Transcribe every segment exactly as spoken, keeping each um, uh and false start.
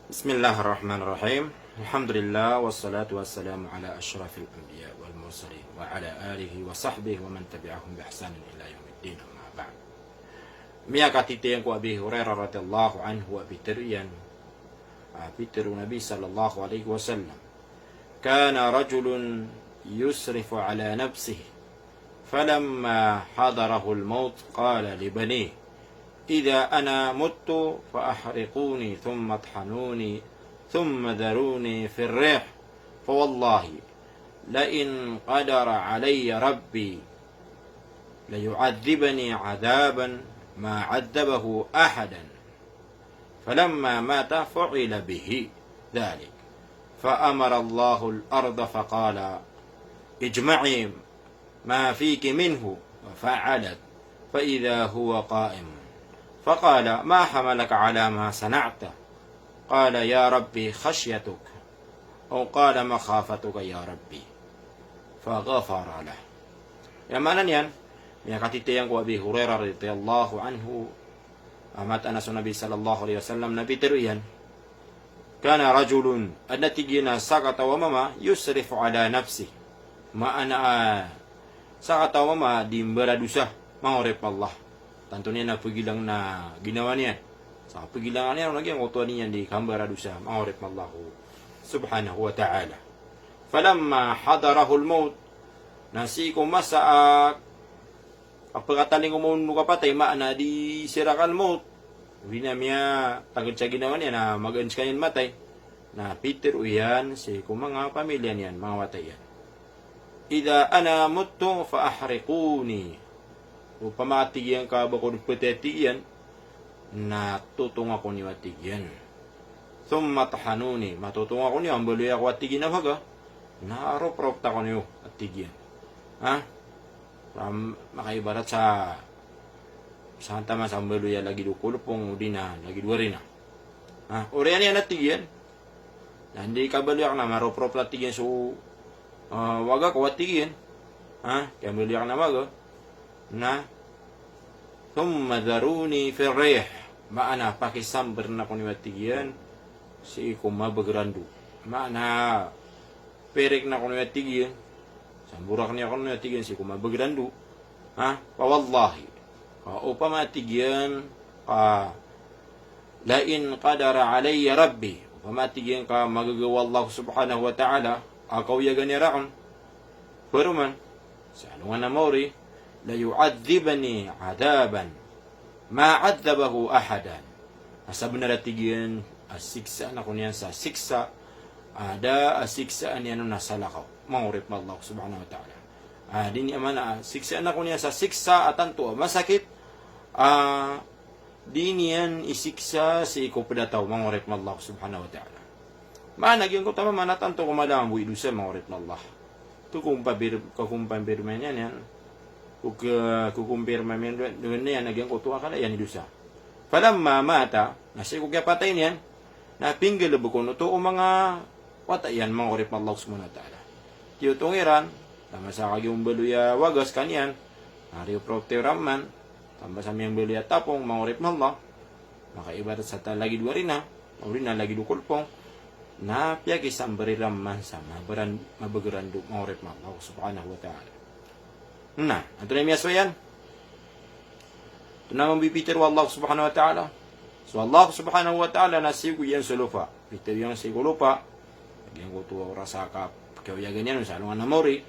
Bismillahirrahmanirrahim. Alhamdulillah, wassalatu wassalamu ala ashrafil anbiya wal mursalin, wa ala alihi wa sahbihi wa man tabi'ahum bi ihsanin ila yaumiddin, amma ba'd. Miyakatitho iyan ko Abi Hurairah radhiyallahu anhu a pitharo iyan, a pitharo o Nabi sallallahu alaihi wasallam, kana rajulun yusrifu ala nafsihi, falamma hadarahul maut qala li banihi, idha ana muttu fa ahriquni thumma athanuni thumma dharuni fir rih, fa wallahi la in qadara alayya rabbi la yu'adhibani adhaban ma adhabahu ahadan. Falamma mata fu'ila bihi dhalik. Fa amara Allahul arda fa qala, ijma'i ma fiki minhu. Fa fa'alat. Fa idha huwa qa'im. Fa qala, ma hamalaka ala ma sana'ta? Qala, ya Rabbi, khashyatuk. Aw qala, makhafatuka ya Rabbi. Fa ghafara lah. Aya maana niyan, miyakatitho iyan ko Abi Hurairah radhiyallahu anhu, a mataan a so Nabi sallallahu alaihi wasallam na pitharo iyan, kana rajulun, adn a tig iyan a sakataw a mama, yusrifu ala nafsihi. Maana a sakataw a mama di mbaradosa, manga oripn o Allah. Tanto niyan na pgilang na ginawa niyan. Sa pgilangan iyan on a giyangkoto a niyan di kambaradosa, manga oripn o Allah subhanahu wa ta'ala. Falamma hadarahul maut, na sii ko masa a kapkatalingoma on o kapatay, maana di sirakal maut, odi na miyatagad sa ginawa niyan na magaan skaniyan matay, na pitharo iyan sii ko manga pamilya niyan, manga wata iyan, idha ana muttu fa ahriquni. Opama a tig iyan ka ba ko dn patay a tig iyan, na totonga ko niyo a tig iyan. Thumma athanuni, matotonga ko niyo, ambaloya ko a tig iyan a baga, na ropropa ko niyo a tig iyan. Ha? Ram-, makaibarat sa, sa antaman sa ambaloya lagid o kolpong, odi na lagid o warina. Ha? Oriyan iyan a tig iyan. Na anda i kabaloy akn na maropropa a tig iyan so, ah, waga ko a tig iyan. Ha? Kiyabaloy akn a waga. Na, thumma dharuni fir rih. Maana, pakisambarn ako niyo a tig iyan sii ko mabagr a ndo. Maana, pirik ako niyo a tig iyan. Sambarak niyo ako niyo a tig iyan sii ko mabagr a ndo. Ha? Fa wallahi. Ka opama a tig iyan ka la in qadara alayya Rabbi, opama a tig iyan ka magagawa o Allah subhanahu wa ta'ala a kaoyagan iyan rakn, paroman sa alongan a maori, la yu'adhibani adhaban ma adhabahu ahadan. Na sabnar a tig iyan a siksaan ako niyan sa siksa a da a siksaan iyan on a salakaw, manga oripn o Allah subhanahu wa ta'ala. A, di niyan maana a siksaan ako niyan sa siksa a tanto a masakit, a di niyan isiksa sii ko pd a taw, manga oripn o Allah subhanahu wa ta'ala. Maana giyangkoto a mama na tanto ko mala mambo i dosa, manga oripn o Allah. Ko kompir-, ko kompirma niyan iyan. Ko ke-, ko kompirma niyan iyan a giyangkoto a kala iyan i dosa. Falamma mata, na sii ko kiyapatay niyan, na pinggalbk on oto o manga wata iyan, manga oripn o Allah subhanahu wa ta'ala. Tiyotong iran, taman sa kagiya ombaloy a waga skaniyan, na riyopropa iran man, taman sa miyambaloy a tapong, manga oripn o Allah, makaibarat sa ta lagid o warina, odi na lagid o kolpong, na piyakisambar iran man sa mabagr a ndo, manga oripn o Allah subhanahu wa ta'ala. Na, antonaa i miyasowa iyan? Antonaa mambo i pitharo o Allah subhanahu wa ta'ala? So Allah subhanahu wa ta'ala na siyogo iyan so lopa. Pitharo iyan sii ko lopa. Giyangkoto a oras a ka-, kaoyagan iyan on sa alongan a maori.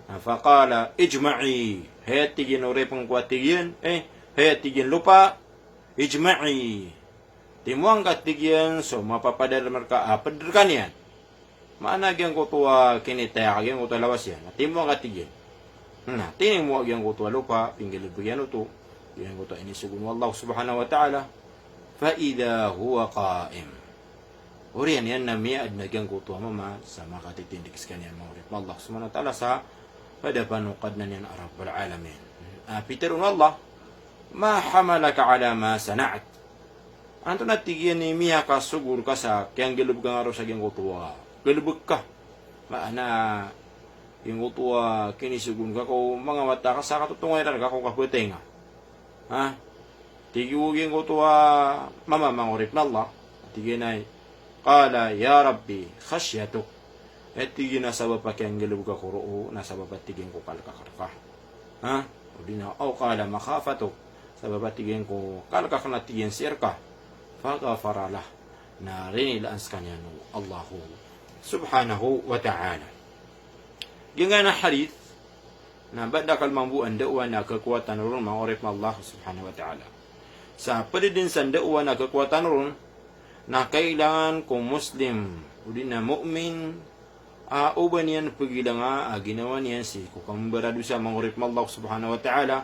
Na faqala, ijma'i. Hay a tig iyan, oripn ko a tig iyan. Eh, hay a tig iyan lopa. Ijma'i. Timoang ka tig iyan so mapapadalm rka a pd rkaniyan. Maana giyangkoto a kinitaya ka giyangkoto a lawas iyan. Na timoang ka tig iyan. Na tinimoa giyangkoto a lopa, pinggalbk iyan oto. Giyangkoto a inisogo o Allah subhanahu wa ta'ala. Fa idha huwa qa'im. Oriyan iyan na miyaadn a giyangkoto a mama sa makatitindg skaniyan, manga oripn o Allah subhanahu wa ta'ala, sa hadapan o Kadnan iyan a Rabbul Alamin. A pitharo o Allah, ma hamalaka ala ma sana'ta? Antonaa, tig iyan, i miyakasogo rka sa kiyanggalbk ka ngka roo sa giyangkoto a galbk ka? Maana, giyangkoto a kinisogoon ka ko manga wata ka sa katotonga iran ka ko kapatay nga. Ha? Tig o giyangkoto a mama, manga oripn o Allah. Tig iyan a, Qala, "Ya Rabbi, khashyatuk." Aya tig iyan a sabap a kiyanggalbk ako roo na sabap a tig iyan ko kalk akn rka. Ha? O di na, aw qala, "Makhafatuk." Sabap a tig iyan ko kalk akn a tig iyan sii rka. Faghafara lah. Na rinilaan skaniyan o Allahu subhanahu wa ta'ala. Giyangkanan a hadith, na ba da kalmambo a ndaowan a khakowa tano ron, manga oripn o Allah subhanahu wa ta'ala. Sa pd dn sa ndaowan a khakowa tano ron, na kailangan ko Muslim, o di na mu'min, a oba niyan pagilanga a ginawa niyan sii ko kambaradosa, manga oripn o Allah subhanahu wa ta'ala,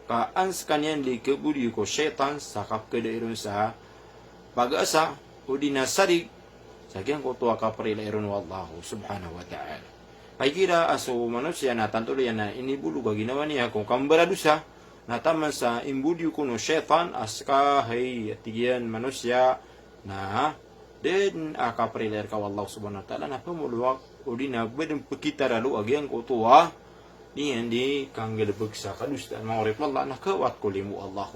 ka an skaniyan di khabodiyo ko shaytan sa kapkhadai ron sa pagasa, o di na sarig, sa giyangkoto a kaprila iron o Allah subhanahu wa ta'ala. Paigira a so manosiya na tanto iyan a inibolog a ginawa niyan ko kambaradosa, na taman sa imbodiyo kon o shaytan a ska hay a tig iyan manosiya na da dn a kaprila rka o Allah subhanahu wa ta'ala na pmolowak, o di na ba dn pkhitaralo a giyangkoto a niyan di kanggalbk sa kadosaan, manga oripn o Allah, na kawat ko limo o Allah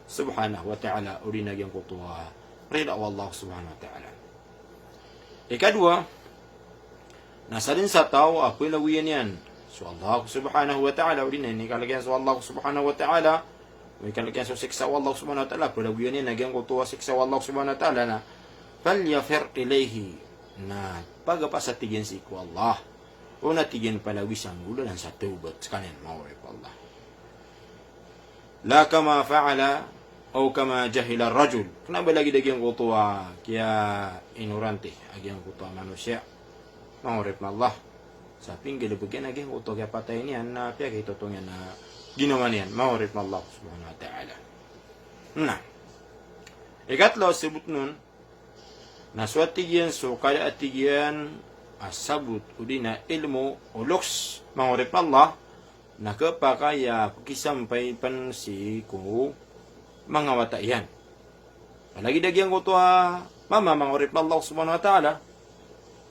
subhanahu wa ta'ala, o di na giyangkoto a rila o Allah subhanahu wa ta'ala. Ikadowa, na sadn sa taw a palagoyan iyan so Allah subhanahu wa ta'ala, o di na inikalk iyan so Allah subhanahu wa ta'ala, o inikalk iyan so siksa o Allah subhanahu wa ta'ala, palagoyan iyan a giyangkoto a siksa o Allah subhanahu wa ta'ala, na falyafirr ilayhi, na pagapasa tig iyan sii ko Allah, o na tig iyan palagoy sa nggolalan sa tawbat skaniyan, manga oripn o Allah. La kama fa'ala aw kama jahila ar-rajul. Kna ba lagid a giyangkoto a kiyainoranti a giyangkoto a manosiya, manga oripn o Allah, sa pinggalbk iyan a giyangkoto a kiyapatay niyan na piyakitotong iyan a ginawa niyan, manga oripn o Allah subhanahu wa ta'ala. Na ikatlo a sabotn on, na so a tig iyan so kada a tig iyan a sabot o di na ilmo o loks, manga oripn o Allah, na khapakay a pkisampay pn sii ko manga wata iyan. Lagid a giyangkoto a mama, manga oripn o Allah subhanahu wa ta'ala,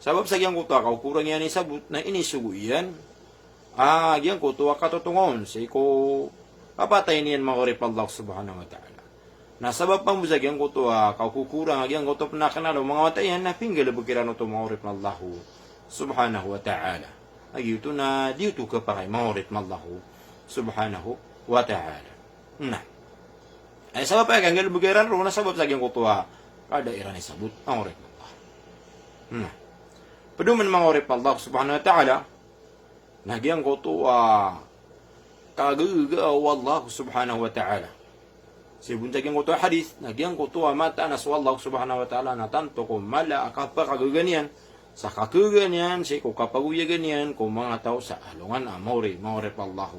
sabap sa giyangkoto a kakokorang iyan i sabot na inisogo iyan a giyangkoto a katotonga on sii ko kapatay niyan, manga oripn o Allah subhanahu wa ta'ala. Na sabap mambo sa giyangkoto a kakokorang a giyangkoto pn a knal o manga wata iyan na pinggalbk iran oto, manga oripn o Allah subhanahu wa ta'ala. A giyoto na di oto khapakay, manga oripn o Allah subhanahu wa ta'ala. Na aya sabap a kanggalbk iran roo na sabap sa giyangkoto a kada iran i sabot, manga oripn o Allah. Na pd oman, manga oripn o Allah subhanahu wa ta'ala, na giyangkoto a kagaga o Allah subhanahu wa ta'ala. Sii bo sa giyangkoto a hadith, na giyangkoto a mataan a so Allah subhanahu wa ta'ala na tanto ko mala a kapakagaga niyan, sa kagaga niyan sii ko kapagoyaga niyan ko manga taw sa alongan a maori, manga oripn o Allah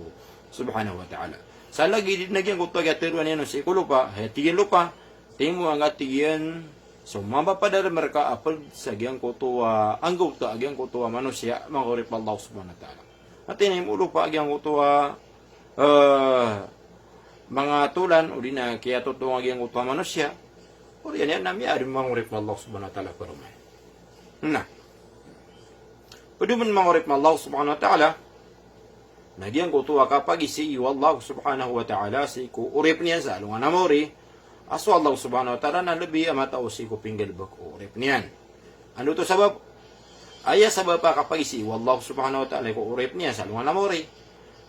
subhanahu wa ta'ala. Sa lagid na giyangkoto a kiyatharoa niyan on sii ko lopa, hay a tig iyan lopa, timo angka tig iyan so mambapadarm rka a pd sa giyangkoto a anggawta a giyangkoto a manosiya, manga oripn o Allah subhanahu wa ta'ala. Ati na imo lopa a giyangkoto a, eh, manga tolan, o di na kiyatotonga a giyangkoto a manosiya, oriyan iyan na miyaadn, manga oripn o Allah subhanahu wa ta'ala, paroman. Na pd oman, manga oripn o Allah subhanahu wa ta'ala, na giyangkoto a kapagisii o Allah subhanahu wa ta'ala sii ko oripn iyan sa alongan a maori a so Allah subhanahu wa ta'ala na lbi a matao sii ko pinggalbk o oripn iyan. Anda oto sabap? Aya sabap a kapagisii o Allah subhanahu wa ta'ala ko oripn iyan sa alongan a maori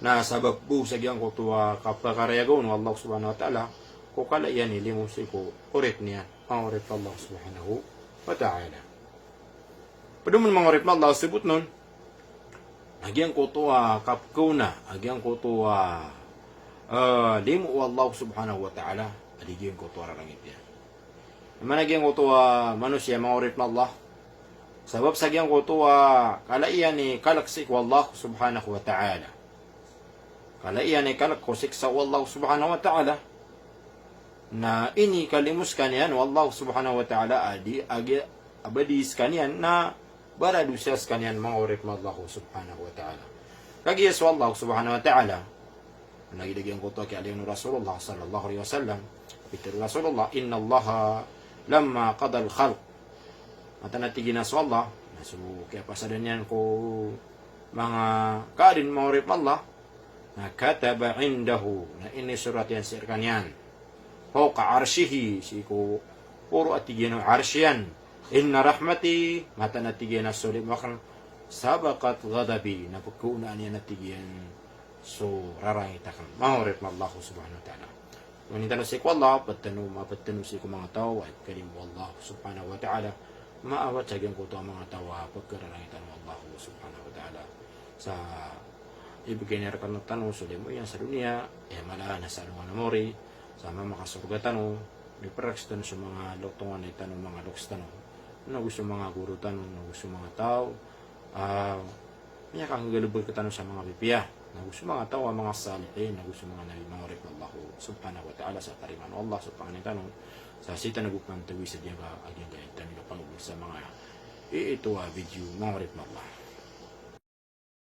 na sabap bo sa giyangkoto a kapakarayag on o Allah subhanahu wa ta'ala ko kala iyan i limo sii ko oripn iyan, manga oripn o Allah subhanahu wa ta'ala. Pd oman, manga oripn o Allah, sabotn on a giyangkoto a kapkaona a giyangkoto a, eh, limo o Allah subhanahu wa ta'ala a di giyangkoto a rarangit iyan. Mana giyangkoto a manosiya, manga oripn o Allah, sabap sa giyangkoto a kala iyan i kalk sii ko Allah subhanahu wa ta'ala. Kala iyan i kalk ko siksa o Allah subhanahu wa ta'ala. Na inikalimo skaniyan o Allah subhanahu wa ta'ala a di, a giya, a ba di skaniyan na baradosa skaniyan, manga oripn o Allah subhanahu wa ta'ala. Kagiya so Allah subhanahu wa ta'ala, lagid a giyangkoto a kiyaaloy o Rasulullah sallallahu alaihi wasallam, pitharo o Rasulullah, "Innallaha lamma qadal khalq." Mataan a tig iyan a so Allah, na so kiyapasadan iyan ko manga kaadn, manga oripn o Allah, na kataba indahu, na inisorat iyan sii rkaniyan, fawqa arshihi, sii ko poro a tig iyan o arsh iyan, Inna rahmati, mataan a tig iyan a so limo akn, sabaqat ghadabi, na pkhaonaan iyan a tig iyan so rarangit akn. Manga oripn o Allah subhanahu wa ta'ala. Manin tano sii ko Allah, pd tano, mapd tano sii ko manga taw a ipkalimo o Allah subhanahu wa ta'ala. Maawat sa giyangkoto a manga taw a pkhararangit o Allah subhanahu wa ta'ala. Sa ibgay niyan rktano so limo iyan sa doniya, aya mala na sa alongan a maori, sa mamakasorga tano, di prakes tano so manga loks tano, manga loks tano, nago so manga goro tano, nago so manga taw a miyakanggalbk rktano sa manga pipiya, nago so manga taw a manga salihin, nago so manga nabi, manga oripn o Allah subhanahu wa ta'ala, sa tarimaan o Allah so pangni tano, sa sii tano bo pantawii sa giyangkai a giyangkai tano a pangni sa manga iito a video, manga oripn o Allah.